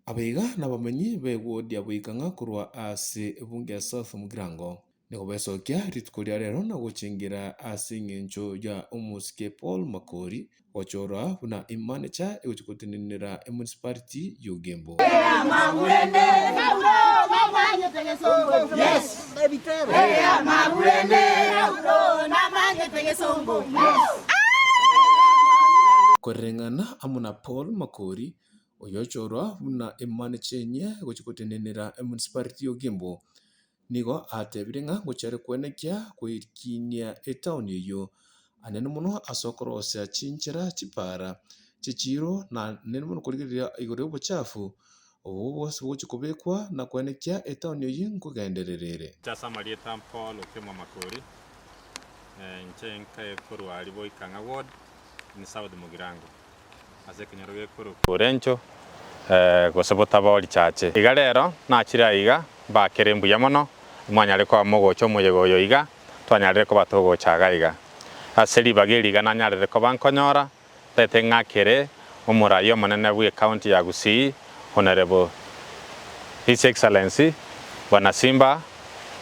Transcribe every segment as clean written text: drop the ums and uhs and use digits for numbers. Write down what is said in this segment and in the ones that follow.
Abaiga nabamenyi b'ewodi ya Boikang'a korwa ase ebunge ya South Mugirango. Nigo besokia rituko ria rero na gochengera ase engencho ya omosike Paul Makori gochorwa buna emanager egochia gotenenera emunicipality y'Ogembo. Koreng'ana amo na Paul Makori oyochorwa buna emanager enyia egochia gotenenera emunicipality y'Ogembo, Nigo atebire ng'a ngochia are kwenekia goikinia etaoni eyio anene mono ase okorosia chinchera chipaara chichiiro na anene mono korigereria igoro y'obochafu obwo bwonsi bogochia kobekwa na kwenekia etaoni eyio nkogenderera ere. Inche ase amarieta Paul Okioma Makori, inche nkae korwa aria Boikang'a Ward in South Mugirango. Ase ekenyoro gekorokwa Orencho, gose Botabori Chache. Iga rero nachire aiga, mbakere mbuya mono, mwanyare koba mogocha omoyega oyo iga, twanyarire koba togocha iga iga. Ase ribaga eri iga nanyarire koba nkonyora, ntagete ng'akere omorai omonene bw'ecounty ya Gusii, Honourable His Excellency Bwana Simba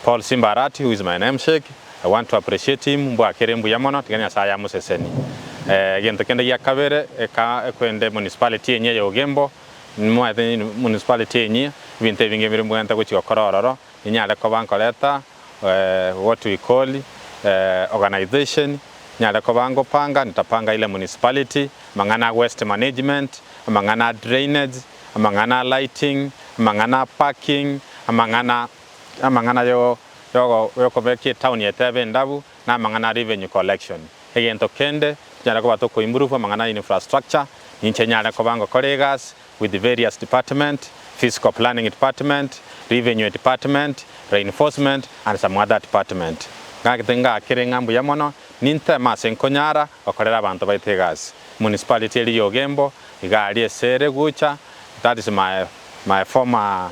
Paul Simba Arati who is my namesake, I want to appreciate him, mbwakere mbuya mono, tiga Nyasaye amosesenie. Egento kende gia kabere, eka ekwende municipality enyia ya Ogembo, nimomanyete municipality enyia, ebinto ebinge mbire mbwenerete gochia gokora ororo, ninyare koba nkoreta what we call organization, nyare koba ngopanga, nitapanga ile municipality, amang'ana a waste management, amang'ana a drainage, amang'ana a lighting, amang'ana a parking, amang'ana amang'ana yo yogo yokobeka etown yaito ebe endabu, na amang'ana a revenue collection. Egento kende tonyare koba toko improve amang'ana a infrastructure, ninche nyare koba ngokora egasi with various department, physical planning department, revenue department, reinforcement and some other department. Ngagete ngakere ng'a mbuya mono, ninteme ase nkonyara gokorera abanto baito egasi. Municipality eria ya Ogembo iga aria ase ere gocha, that is my my former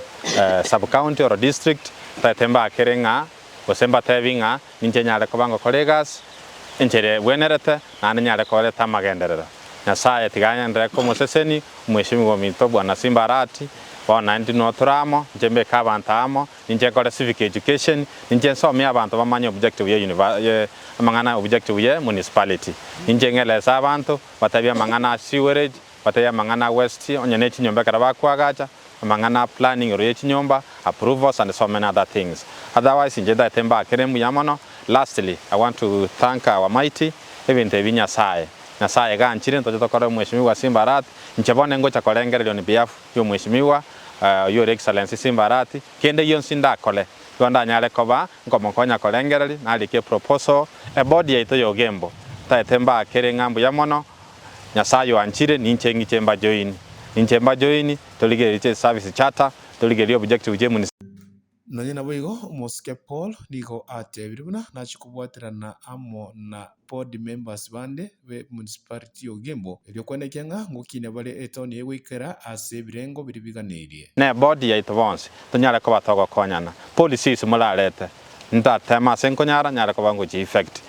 sub county or district, ntagete mbakere ng'a gose mbatebi ng'a ninche nyare koba ngokora egasi enchera ebwenerete naende nyare koreta amagenderero. Nyasaye tiga agenderere komoseseni omweshimiwa ominto Bwana Simba Arati, bono naende inwe tore amo, inche mbeke abanto amo, Ninche nkore civic education, ninche nsomie abanto bamanye objective ye univer ye amang'ana objective ye municipality. Ninche ng'elese abanto, batebie amang'ana a sewerage, batebie amang'ana a waste, onye ne chinyomba ekero bakoagacha, amang'ana a planning igoro ye chinyomba, approvals and so many other things. Otherwise inche ntagete mbakere mbuya mono. Lastly, I want to thank our mighty, ebinto ebi Nyasaye, Nyasaye ganchire ntoche tokore omweshimiwa Simba Arati, inche bono ngocha korengereria on behalf y'omweshimiwa oyio ore Excellency Simba Arati, kende gionsi ndakore, igo ndanyare koba nkomokonya korengereria, narike eproposal, eboard yaito ya Ogembo, ntagete mbaakere ng'a mbuya mono, Nyasaye oanchire, ninche ng'iche mbajoini, ninche mbajoini, torigererie chiservice charter, torigererie objective chia. Nonya naboigo, omosike Paul nigo atebirie buna nachie kobwaterana amo na board members bande be municipality ya Ogembo erio kwenekia ng'a ngokinia bare etaoni eye goikera ase ebirengo biria biganeirie. Ne board yaito bonsi tonyare koba togokonyana. Policies morarete ntatema ase nkonyara nyare koba ngochi effect.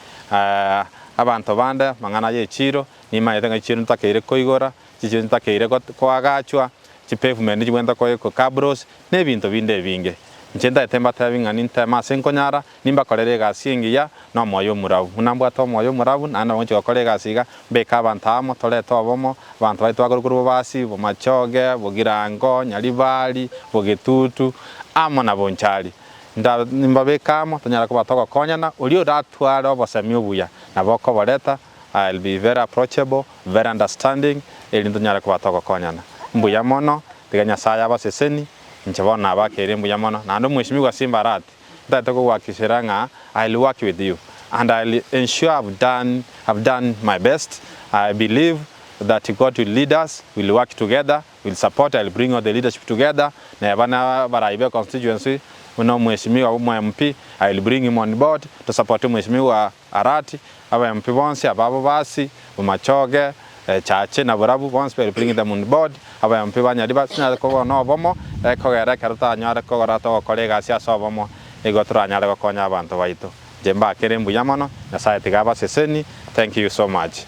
Abanto bande amang'ana ye chiiro nimanyete ng'a chiiro ntakeire koigora, chichiiro ntakeire koagachwa, chipavement chibwenerete koekwa cabros, na ebinto binde ebinge. Inche ntagete mbatebi ng'a ninteme ase nkonyara, nimbakorere egasi engiya na omoyo omorabu. Buna mbwate omoyo omorabu, naende nabo ngochia gokora egasi iga, mbeke abanto amo, torete obomo, abanto baito bakorwa korwa Bobasi, Bomachoge, Bogirango, Nyaribari, Bogetutu, amo na Bonchari. Nda nimbabeke amo, tonyare koba togokonyana, oria oratware obosemi obuya, nabo okoboreta, I'll be very approachable, very understanding, erinde tonyare koba togokonyana. Mbuya mono, tiga Nyasaye abaseseni, inche bono nabakeire mbuya mono. Naende omweshimiwa Simba Arati, ntagete kogohakikishera ng'a I'll work with you and I'll ensure I've done, I've done my best, I believe that God will lead us, we'll work together, we'll support, I'll bring all the leadership together, neba na abarai be constituency, buna omweshimiwa omo MP, I'll bring him on board, to support omweshimiwa Arati, aba MP bonsi, ababo basi, Bomachoge, Chache na barabwo bonsi we bring them on board, aba MP ba Nyaribari tonyare koba nobomo, ekogera ekero totanyare kogora togokora egasi ase obomo, nigo toranyare gokonya abanto baito. Inche mbakere mbuya mono, Nyasaye tiga abaseseni, thank you so much.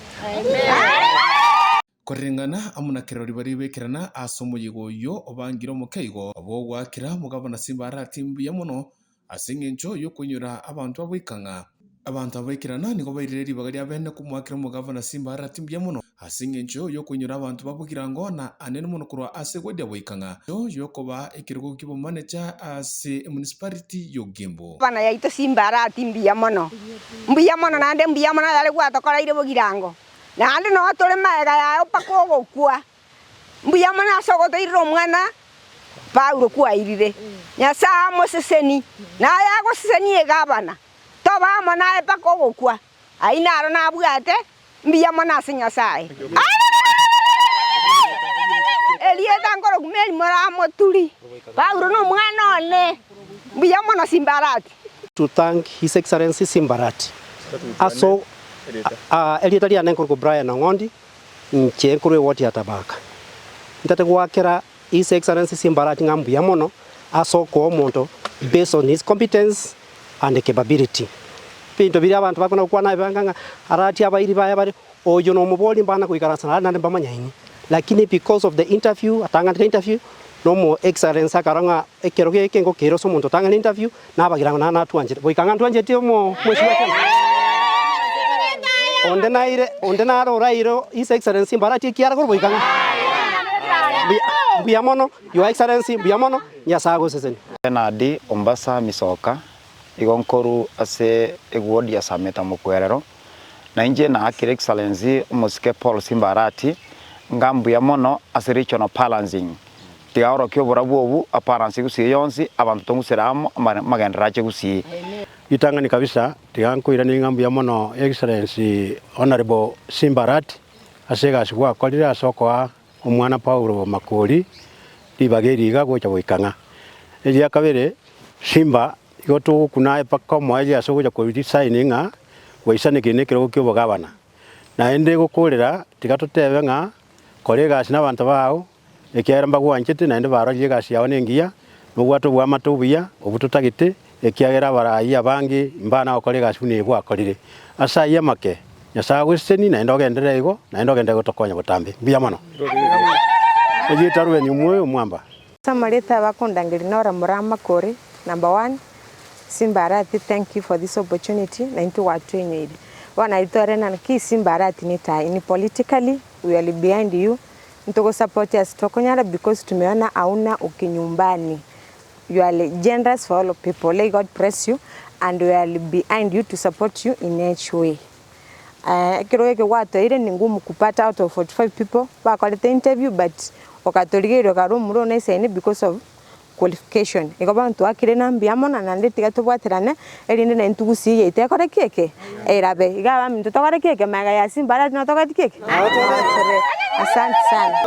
Koreng'ana amo na kerori baria bekerana ase omoyega oyio obangire omokeigo bw'ogoakera omogabana Simba Arati mbuya mono ase engencho y'okoinyora abanto abwo ng'a abanto abaikerana nigo bairire ribaga ria bene komoakera omogabana Simba Arati mbuya mono ase engencho y'okoinyora abanto ba Bogirango na anene mono korwa ase egwadi ya Boikang'a y'okoba ekerogo ki'obomanecha ase emunicipality y'Ogembo. Bana yaito Simba Arati mbuya mono, mbuya mono naende mbuya mono ayare gwatokoreire Bogirango, naende noo tore magega yaye mpaka ogokwa. Mbuya mono ase ogotoirera omwana Paulo kwairire. Nyasae amoseseni, na aye agosesenie egabana, toba amo naye mpaka ogokwa. Ayio naro nabwate, mbuya mono ase Nyasae. Erieta nkorokwa Mary moramoturi. Paulo nomwana one, mbuya mono Simbarati. To thank His Excellency Simbarati aso erieta riane nkorokwa Brian Ong'ondi inche nkorwa eward ya Tabaka. Ntete goakera His Excellency Simbarati ng'a mbuya mono ase okoa omonto based on his competence and capability. Ebinto biria abanto bakona gokwana ebanga ng'a arati abairi baye bare, oyo nomobori mbana goikaransa nare naende mbamanyaini. Lakini because of the interview, atang'anete interview, nomo Excellency akarora ng'a ekero geke ngokeire ase omonto otang'anete interview, nabagira ng'a natwanchete. Goika ng'a ntwancheti omo omwesibwa kende. Onde naire, onde nare oraire His Excellency mbarati ekiara korwa goika ng'a mbuya mbuya mono Your Excellency mbuya mono, Nyasae agosesenie. Bernard Ombasa Misoka, igo nkoru ase eward ya Sameta Mokwerero, na inche naakire Excellency omosike Paul Simba Arati ng'a mbuya mono ase regional balancing. Tiga aorokie oborabu obu abalance gusii yonsi abanto tong'usere amo amagenderero ache gusii. Ritang'ani kabisa tiga nkoiranie ng'a mbuya mono Excellency Honourable Simba Arati ase egasi gwakorire ase okoa omwana Paulo Makori ribaga eri iga gocha goika ng'a. Eria kabere Simba igo togokuna aye mpaka omoerio ase ogocha ko resign ng'a gwaisanekire na ekerogo kia obogabana. Naende gokorera tiga totebe ng'a kora egasi na abanto bao ekiagera mbagwanchete naende barorire egasi yao nengiya, nobwate oboamate obuya obwo totagete, ekiagera abarai abange mbana gokora egasi buna eye gwakorire. Ase ayio amake, Nyasae agosesenie naende ogenderere igo, naende ogenderere gotokonya botambe. Mbuya mono. Erieta Rubeni omoyo omwamba. Ase amareta abakondangeria Nora Moraa Makori, number one, Simba Arati thank you for this opportunity na intwe gwatwenyoirie. Bono aye twarena naki Simba Arati ne in politically we are behind you, ntogo support ase tokonyara because tumeona hauna ukinyumbani. You are generous for all people, may God bless you and we are behind you to support you in each way. Ekero eke gwatoire ni ngumu kupata out of 45 people bakorete interview but okatorigereria okare omura one esaini because of qualification. Igo bono twakire na mbuya mono naende tiga tobwaterane erinde naintwe tugusii yaito ekore ki eke? Erabe. Iga abaminto tokore ki eke? Magega ya Simba arati notokore ki eke? Asante sana.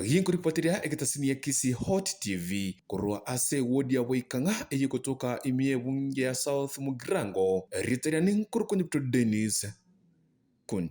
Ginkoripoteria egetasini ya Kisii Hot TV korwa ase ewodi ya Boikang'a eyegotoka ime y'ebunge ya South Mugirango, erieta riane nkorokwa Nyabuto Dennis Kunti.